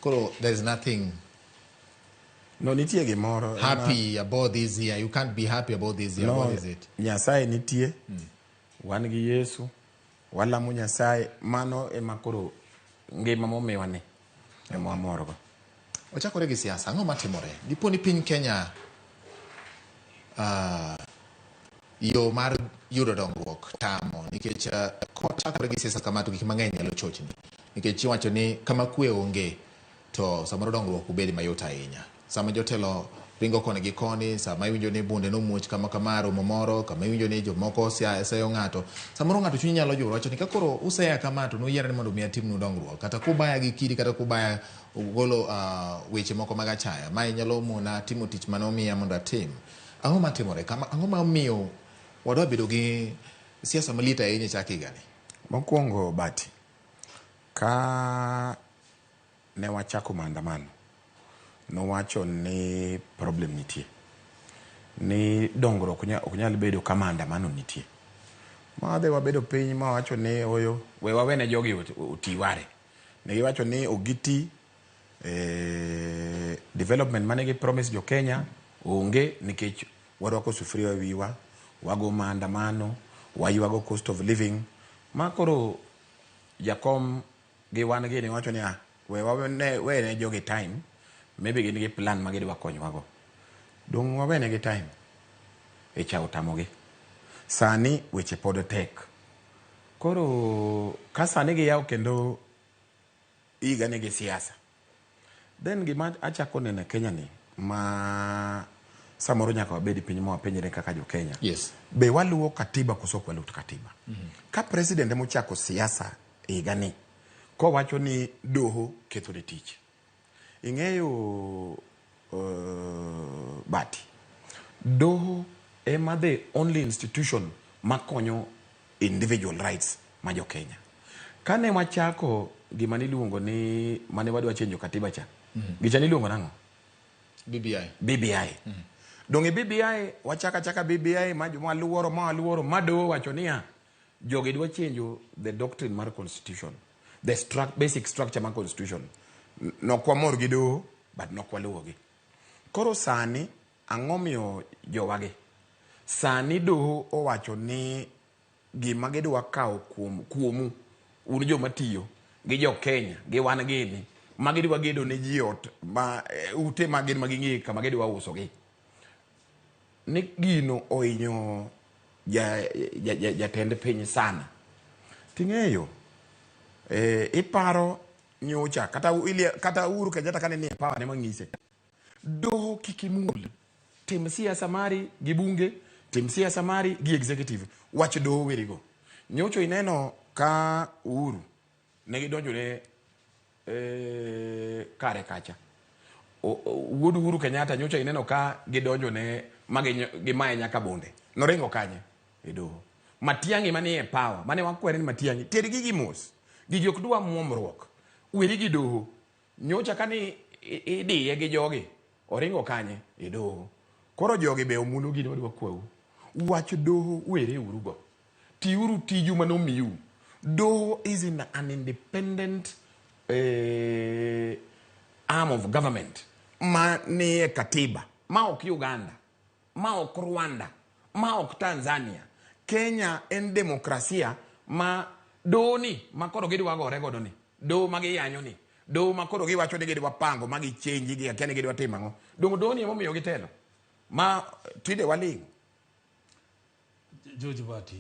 Koro there is nothing No nitie gimoro. Happy about this year. You can't be happy about this year. No, What is it? Nyasaye nitie. Wan gi Yesu. Walamo Nyasaye. Mano ema koro ngima momiwa ni ema wamorgo. Ochakore gi siasa. Ang'o matimore? Dipo ni piny Kenya yo mar yudo dongruok tamo nikech kochakore gi siasa kama to gik mang'eny nyalo chochni nikech iwacho ni kama kwe onge to samoro dongruok obed mayot ahinya. Sama jotelo ringo koni gi koni, sama iwinjo ni bunde nomuoch kama kama romo moro, kama iwinjo ni jomoko seyo ng'ato, samoro ng'ato chunye nyalo juro wacho ni ka koro useya kama to nuyiera ni mondo mi atimnu dongruok, kata kubaya gi kidi kata kubaya golo weche moko mag achaya, mae nyalo mona timo tich mane omiya mondo atim. Ang'o matimore? Kama ang'o ma omiyo wadwa bedo gi siasa maliet ahinya e chak higani? Mokwongo Bati, ka ne wachako maandamano, nowacho ni problem nitie. Ni dongruok ok nyal bedo ka maandamano nitie. Ma wadhi wabedo piny ma wawacho ni oyo, we wawene jogi oti ware. Ne giwacho ni ok giti, development mane gi promise jo Kenya onge nikech warwako sufuria e wiwa, wago maandamano, waywago cost of living. Ma koro jakom gi wan gini wacho ni ah, we wawene wene jogi time, maybe gin gi plan ma gidwa konyowago. Dong' wawene gi time. E cha otamogi. Sani weche pod tek. Koro ka sani giyawo kendo higa ni gi siasa. Then gima achako neno e Kenya ni ma samoro nyaka wabed piny ma wapenjre kaka jo Kenya. Be waluwo katiba koso ok waluw katiba? Ka president ema ochako siasa higa ni kowacho ni doho ketho ne tich. Ing'eyo Bati, doho ema the only institution makonyo individual rights ma jo Kenya. Kane wachako gima niluongo ni mane wadwa chenjo katiba cha, gicha niluongo nang'o? BBI. BBI. Dong' e BBI wachaka chaka BBI ma joma luoro ma waluoro ma doho wacho niya jogi dwa chenjo the doctrine mar constitution, the basic structure mar constitution. Nok wamor gi doho but nok waluwogi. Koro sani ang'o miyo jowagi? Sani doho owacho ni gima gidwa kawo kuomu un joma tiyo gi jo Kenya gi wan gini ma gidwa gedo ne ji ot ma ute ma gin ma ging'e kama gidwa usogi ni gino ohinyo jatend piny sana. Ting'eyo iparo nyocha kata kata Uhuru Kenyatta kane nie power ne mang'ise doho kik imul, tim siasa mari gi bunge, tim siasa mari gi executive, wach doho werigo. Nyocha ineno ka Uhuru ne gidonjone kare kacha. Wuod Uhuru Kenyatta nyocha ineno ka gidonjone ma gimaye nyaka bunde. Noringo kanye? E doho. Matiang'i manie power, mane wakwere ni Matiang'i, ter gigi mos. Gigi ok dwa muomruok. Weri gi doho. Nyocha kane idiye gi jogi, oringo kanye? E doho. Koro jogi be omulo gini wadwa kwau. Wach doho were urugo. Tiuru tiju manomiu. Doho is in an independent arm of government ma nie katiba. Ma ok Uganda, ma ok Rwanda, ma ok Tanzania. Kenya en demokrasia ma doho ni ma koro gidwa gore godo ni, doho ma giyanyo ni, doho ma koro giwacho ni gidwa pango ma gichenji gi akia ni gidwa timo ang'o. Dongo doho ni emomiyo gitelo. Ma tinde waling'. George Bati.